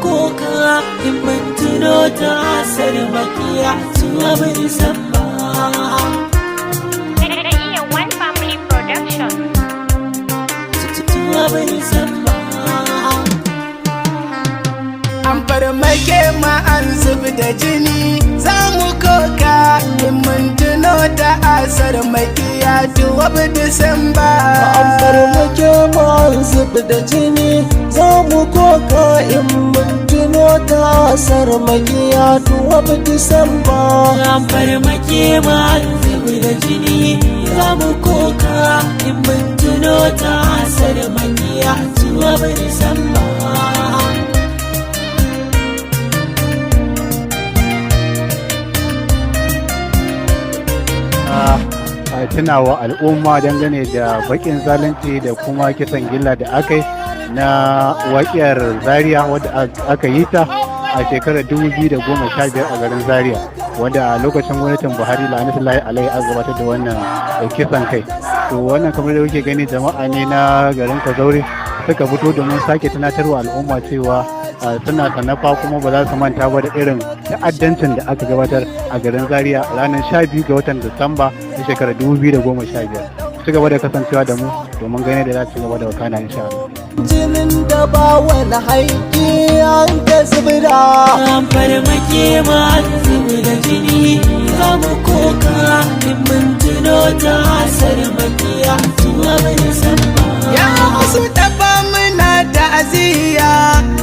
koka in mun tuno ta asar makiya zuwa bin samba. Iya One Family Production. Zuwa bin samba. An farmake ma, an zub da jini, za mu koka in mun tuno ta asar makiya 12 Disamba. An farmake mu, an zub da jini, za mu koka in mun tuno ta asar makiya 12 Disamba. An farmake ma, an zubi da jini, za mu koka in mun tuno ta asar makiya zuwa bin samba. A tunawa al'umma dangane da bakin zalunci da kuma kisan gilla da aka yi na waƙiyar Zaria, wadda aka yi ta a shekarar 2015 a garin Zaria, wadda a lokacin gwamnatin Buhari la'anatullahi alaihi aka gabatar da wannan kisan kai. To, wannan kamar da kuke gani, jama'a ne na garin Kazaure suka fito domin sake tunatarwa al'umma cewa suna sanafa kuma ba za su manta ba da irin ta'addancin da aka gabatar a garin Zaria ranar 12 ga watan Disamba na shekarar 2015. Ci gaba da kasancewa da mu domin gane da za ci gaba da wakana, insha Allah. Jinin da ba wani haƙƙi an ka zubda. An farmake ma, an zubi da jini, za mu koka in mun tuno ta asar makiya zuwa bin samba. Ya wasu tafa, muna ta'aziyya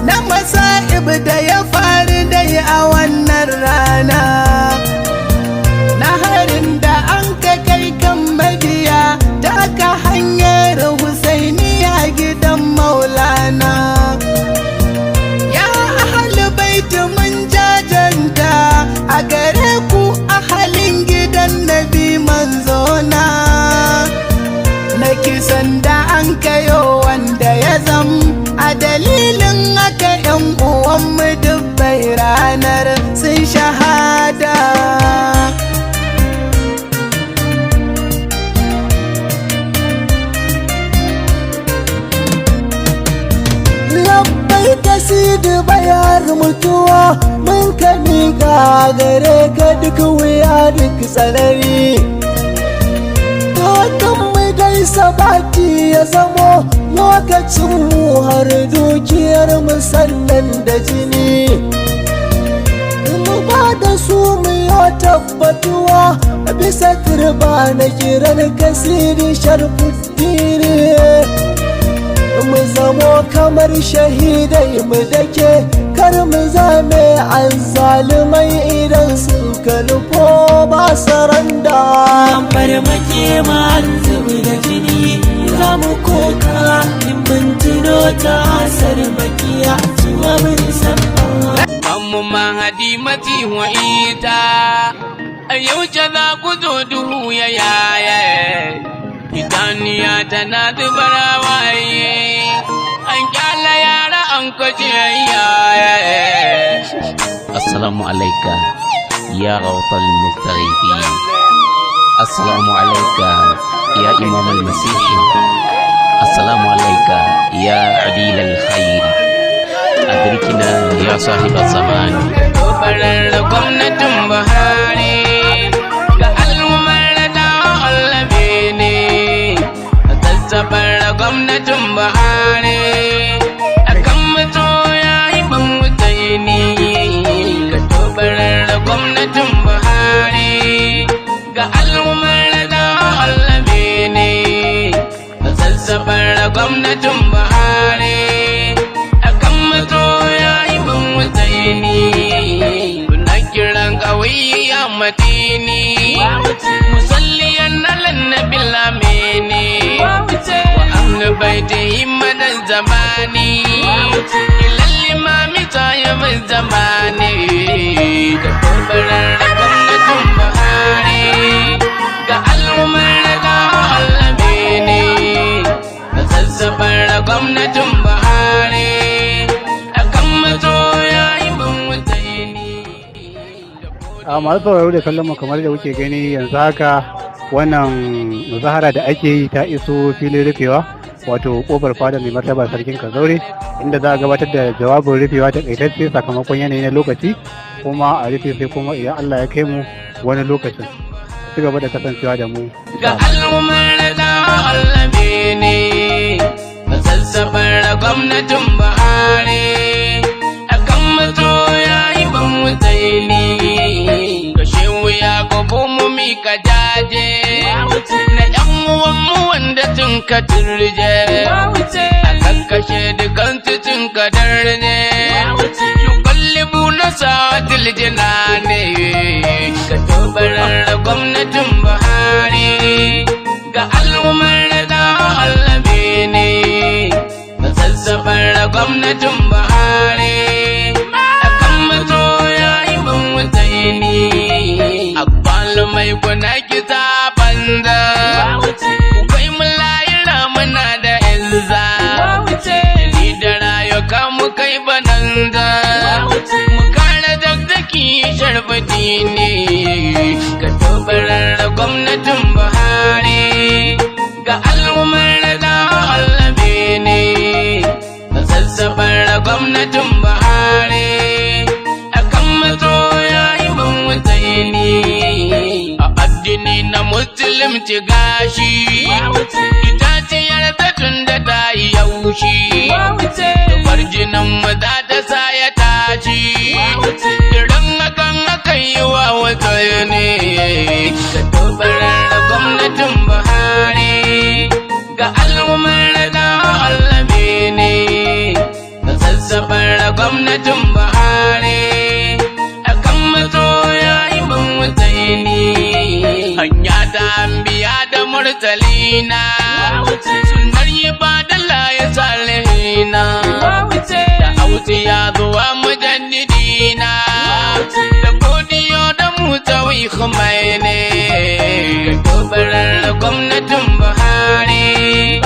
na masa'ib da ya faru dai a wannan rana. Na harin da an ka kai kan mabiya taka hanyar Husainiya gidan Maulana. Ya ahal baiti, mun jajanta a gare ku, ahalin gidan Nabi manzona. Na kisan da an kayo wanda ya zam a dalilin haka yan uwanmu dubbai ranar sun shahada. Labbai kasidi bayar mutuwa, mun ka miƙa gare ka duk wuya, duk tsanani. Fatan mu dai sabati ya zamo lokacin mu har dukiyar mu sannan da jini. Mu ba da su mu yi tabbatuwa a bisa turba na kiran kasiri Sharfuddini. Mu zamo kamar shahidai, mu dake, kar mu zame azzalumai idan suka nufo ba saranda. An farmake ma, an zubi da jini, za mu koka in mun tuno ta asar makiya zuwa bin samba. Mu Mahadi Masihu Ita, a yaushe za ku zo duhu ya yaya, idaniya tana zubar waye, an kyala yara an kwace yaye. السلام عليك يا غوث المستغيثين، السلام عليك يا إمام المسيح، السلام عليك يا عديل الخير، أدركنا يا صاحب الزمان. Gobarar gwamnatin Buhari ga al'ummar da allabe ne, zazzabar gwamnatin Buhari akan mutu ya yi ban mutane, ka tobarar gwamnatin Buhari ga al'ummar da allabe ne, zazzabar gwamnatin Buhari akan mutu ya yi ban mutane. Kuna kiran kawai ya matini, musalliyan alan nabi lamini wa ahli baitihi madan zamani ilal imami sahibin zamani, ka tobarar gwamnatin Buhari ga al'ummar da allabe ne, zazzabar gwamnatin Buhari akan mato ya yi ban mutane. A masu sauraro da kallon mu, kamar da kuke gani, yanzu haka wannan muzahara da ake yi ta iso filin rufewa. Wato kofar fada mai martaba Sarkin Kazaure, inda za a gabatar da jawabin rufewa takaitacce sakamakon yanayi na lokaci, kuma a rufe, sai kuma idan Allah ya kai mu wani lokacin. Ci gaba da kasancewa da mu. Ga al'ummar da allabi ne sassabar gwamnatin Buhari akan mato ya yi ban mutane kashe wuya ko mu mika jaje na yan uwanmu wanda tun ka turje a kakkashe dukan tun ka darje yukallibu na sa'atil jinane ka tobarar gwamnatin Buhari ga al'ummar da allabi ne sassabar gwamnatin Buhari akan mato ya yi ban mutane mai kuna kita banza ku kai mu layira muna da izza ni da rayuka mu kai bananza mu kare zazzaki sharbati ne ka tobarar gwamnatin Buhari ga al'ummar da allabi ne sassabar gwamnatin Buhari akan mato ya yi ban mutane a addini na Musulunci gashi itaciyar ta tun da ta yi yaushi zubar jinin mu za ta sa ya tashi idan hakan akan yi wa wata ne ka tobarar gwamnatin Buhari ga al'ummar da allabi ne sassabar gwamnatin Buhari akan mato ya yi ban mutane hanya ta biya da murtalina sunar yi ba da laye salihina da auti ya zuwa mujaddidina da godiyo da mutawi khumaini ga tobarar gwamnatin Buhari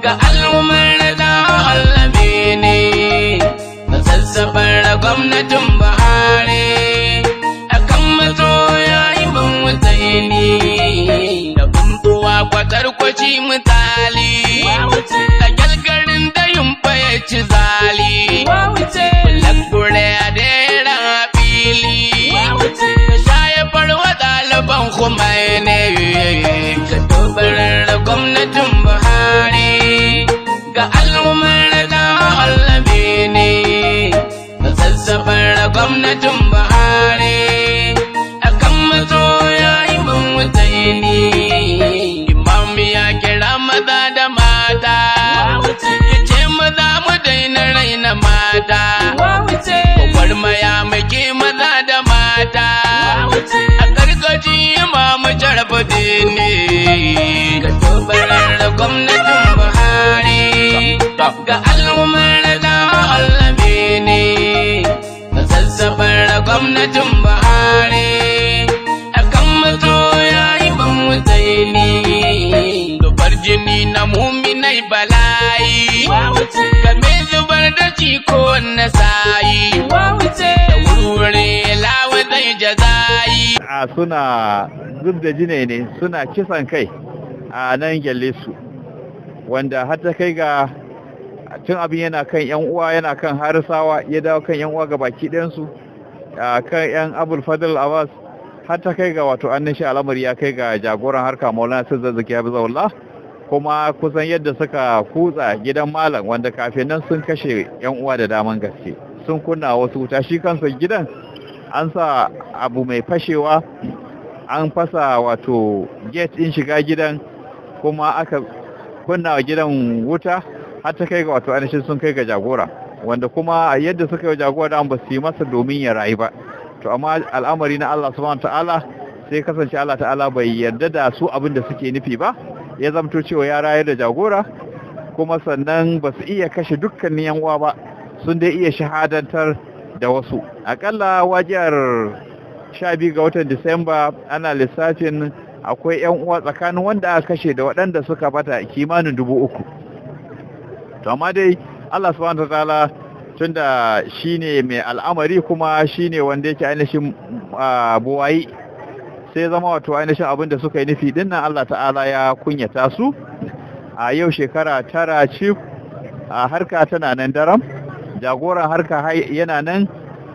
ga al'ummar da allabi ne sassabar gwamnatin Buhari akan mato ya yi ban mutane da buntuwa kwatar kwaci mutali a kyalgarin da yumfa ya ci zali bulakure a dera fili da shaye farwa ɗaliban Khomeini ka tobarar gwamnatin Buhari ga al'ummar da allabi ne sassabar gwamnatin Buhari akan mato ya yi ban mutane imam ya kira maza da mata ya ce maza mu daina raina mata gwagwarmaya muke maza da mata a karkashi imamu Sharafudi ne ga tobarar gwamnatin Buhari ga al'ummar da allabi ne sassabar gwamnatin Buhari akan mato ya yi ban mutane zubar jini na muminai bala'i game zubar da ci ko na sayi da wuri lawa zai jazayi A suna zub da jine ne, suna kisan kai a nan gyalle su, wanda har ta kai ga tun abin yana kan yan uwa, yana kan Harisawa, ya dawo kan yan uwa ga baki ɗayansu, a kan yan Abul Fadl Abbas, har ta kai ga wato an shi al'amari ya kai ga jagoran harka Maulana Zazzaki ya Bizawullah. Kuma kusan yadda suka kutsa gidan malam, wanda kafin nan sun kashe yan uwa da daman gaske, sun kunna wasu wuta, shi kansa gidan an sa abu mai fashewa, an fasa wato gate din shiga gidan, kuma aka kunna wa gidan wuta, har ta kai ga wato ainihin sun kai ga jagora, wanda kuma yadda suka yi jagora da ba su yi masa domin ya rayu ba. To amma al'amari na Allah subhanahu ta'ala sai kasance Allah ta'ala bai yarda da su abin da suke nufi ba, ya zamto cewa ya rayar da jagora, kuma sannan ba su iya kashe dukkanin yan uwa ba, sun dai iya shahadantar da wasu. Akalla wajiyar 12 ga watan Disamba ana lissafin akwai yan uwa tsakanin wanda aka kashe da waɗanda suka bata kimanin 3000. To amma dai Allah subhanahu wataala, tunda shine mai al'amari kuma shine wanda yake ainihin buwayi, sai zama wato ainihin abin da suka yi nufi dinnan Allah ta'ala ya kunyata su. A yau shekara 9 cif a harka tana nan daram, jagoran harka yana nan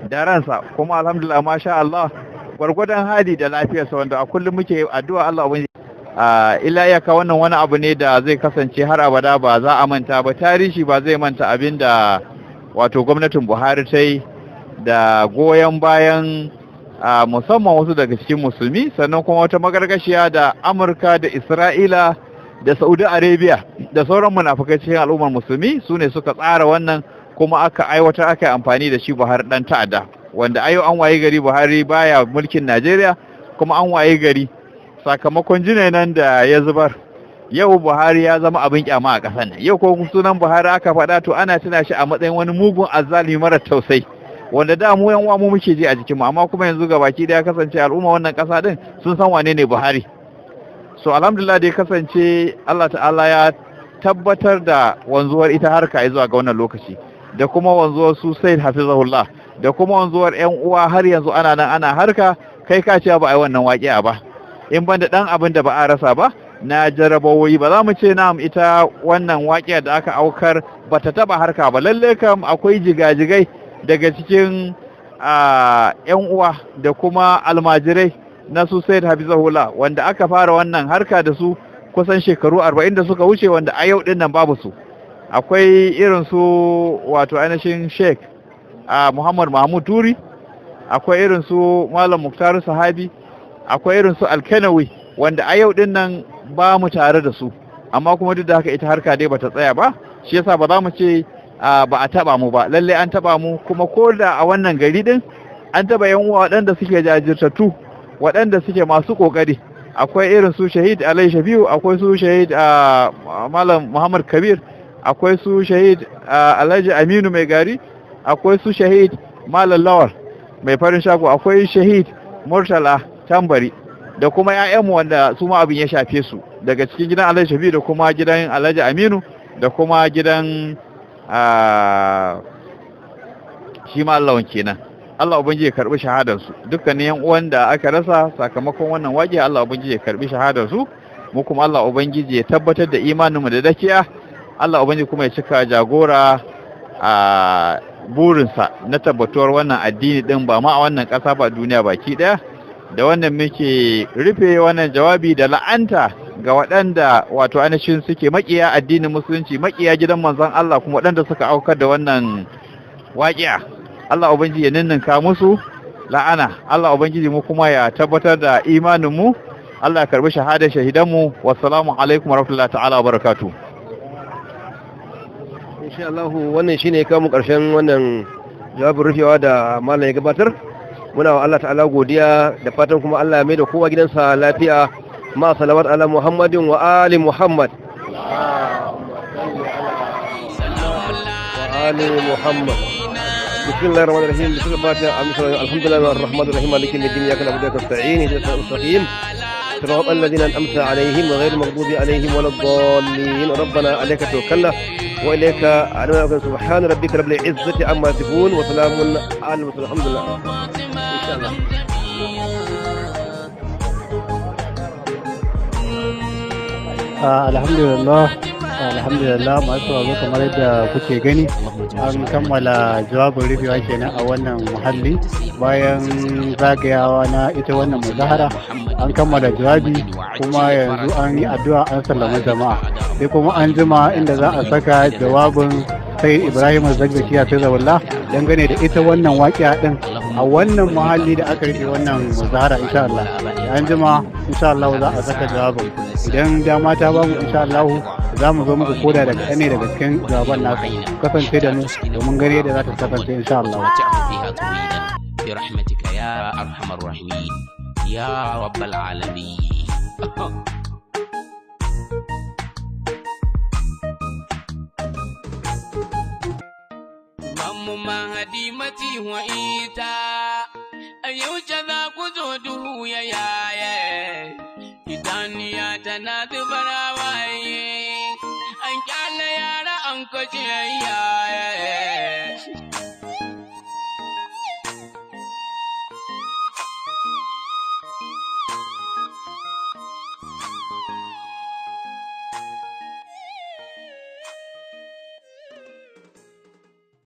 da ransa, kuma alhamdulillah masha Allah gwargwadon hali da lafiyarsa, wanda a kullum muke addu'a Allah ubangiji. Illa iyaka wannan wani abu ne da zai kasance har abada ba za a manta ba, tarihi ba zai manta abin da wato gwamnatin Buhari ta yi da goyon bayan musamman wasu daga cikin musulmi, sannan kuma wata magargashiya da Amurka da Isra'ila da Saudi Arabia da sauran munafukai cikin al'ummar musulmi su ne suka tsara wannan, kuma aka aiwatar, aka yi amfani da shi Buhari dan ta'adda, wanda ayo an waye gari Buhari baya mulkin Najeriya, kuma an waye gari sakamakon nan da ya zubar yau Buhari ya zama abin kyama a ƙasar nan. Yau ko sunan Buhari aka faɗa to ana tuna shi a matsayin wani mugun azzalimi mara tausayi, wanda da mu yan uwa mu muke ji a jikin mu, amma kuma yanzu gabaki da ya kasance al'umma wannan ƙasa din sun san wane ne Buhari. So alhamdulillah da ya kasance Allah ta'ala ya tabbatar da wanzuwar ita harka zuwa ga wannan lokaci, da kuma wanzuwar su Said Hafizahullah, da kuma wanzuwar yan uwa, har yanzu ana nan ana harka, kai ka ce ba a yi wannan waƙiya ba, in ban da ɗan abin da ba a rasa ba na jarabawoyi. Ba za mu ce na'am ita wannan waƙiya da aka aukar ba ta taɓa harka ba, lalle kam akwai jigajigai daga cikin yan uwa da kuma almajirai na su Said Hafizahullah wanda aka fara wannan harka da su kusan shekaru 40 da suka wuce, wanda a yau din nan babu su. Akwai irin su wato ainihin Sheikh Muhammad Mahmud Turi, akwai irin su Malam Muktar Sahabi, akwai irin su Alkanawi, wanda a yau din nan ba mu tare da su, amma kuma duk da haka ita harka dai bata tsaya ba. Shi yasa ba za mu ce ba a taba mu ba, lalle an taba mu, kuma ko da a wannan gari din an taba yan uwa waɗanda suke jajirtattu, waɗanda suke masu kokari. Akwai irin su Shahid Alai Shafiu, akwai su Shahid Malam Muhammad Kabir, akwai su Shahid Alhaji Aminu Mai Gari, akwai su Shahid Malam Lawal Mai Farin Shago, akwai Shahid Murtala Tambari, da kuma 'ya'yanmu wanda su ma abin ya shafe su daga cikin gidan Alhaji Shafiu da kuma gidan Alhaji Aminu da kuma gidan shi ma Allah kenan. Allah ubangiji ya karbi shahadar su, dukkanin yan uwan da aka rasa sakamakon wannan waje, Allah ubangiji ya karbi shahadar su, mu kuma Allah ubangiji ya tabbatar da imaninmu da dakiya, Allah ubangiji kuma ya cika jagora a burinsa na tabbatuwar wannan addini din ba ma a wannan ƙasa ba, duniya baki ɗaya. Da wannan muke rufe wannan jawabi da la'anta ga waɗanda wato ainihin suke maƙiya addinin musulunci, maƙiya gidan manzon Allah, kuma waɗanda suka aukar da wannan waƙiya. Allah ubangiji ya ninninka musu la'ana, Allah ubangiji mu kuma ya tabbatar da imanin mu, Allah ya karbi shahadar shahidan mu. Wassalamu alaikum warahmatullahi ta'ala wabarakatuh. Insha Allah wannan shine ya kawo mu ƙarshen wannan jawabin rufewa da malam ya gabatar. Muna wa Allah ta'ala godiya da fatan kuma Allah ya mai da kowa gidansa lafiya. Ma salawat ala Muhammadin wa ali Muhammad wa ali Muhammad. Bismillahir rahmanir rahim. Bismillahir alhamdulillahi arrahmanir rahim, maliki yawmiddin, iyyaka na'budu wa iyyaka nasta'in, ihdinas siratal mustaqim, صراط الذين أنعمت عليهم غير المغضوب عليهم ولا الضالين. ربنا عليك توكلنا وإليك أنبنا. سبحان ربك رب العزة عما يصفون وسلام على المرسلين، الحمد لله. إن شاء الله. Alhamdulillah, alhamdulillah. Masu sauraro, kamar yadda kuke gani an kammala jawabin rufewa kenan a wannan muhalli bayan zagayawa na ita wannan muzahara. An kammala jawabi kuma yanzu an yi addu'a, an sallama jama'a, sai kuma an jima inda za a saka jawabin sai Ibrahim Zakzaki ya tazawalla dangane da ita wannan waƙiya din a wannan muhalli da aka rufe wannan muzahara. Insha Allah da an jima insha Allah za a saka jawabin. Idan dama ta bamu, insha Allah za mu zo muku koda daga ɗane daga cikin jawaban nasu. Kasance da mu domin gani yadda za ta kasance insha Allah. برحمتك يا أرحم الراحمين يا رب العالمين. Mahadi mati wa ita a yaushe za ku zo duhu ya yaye, idaniya tana zubar waye, an kyale yara an kashe.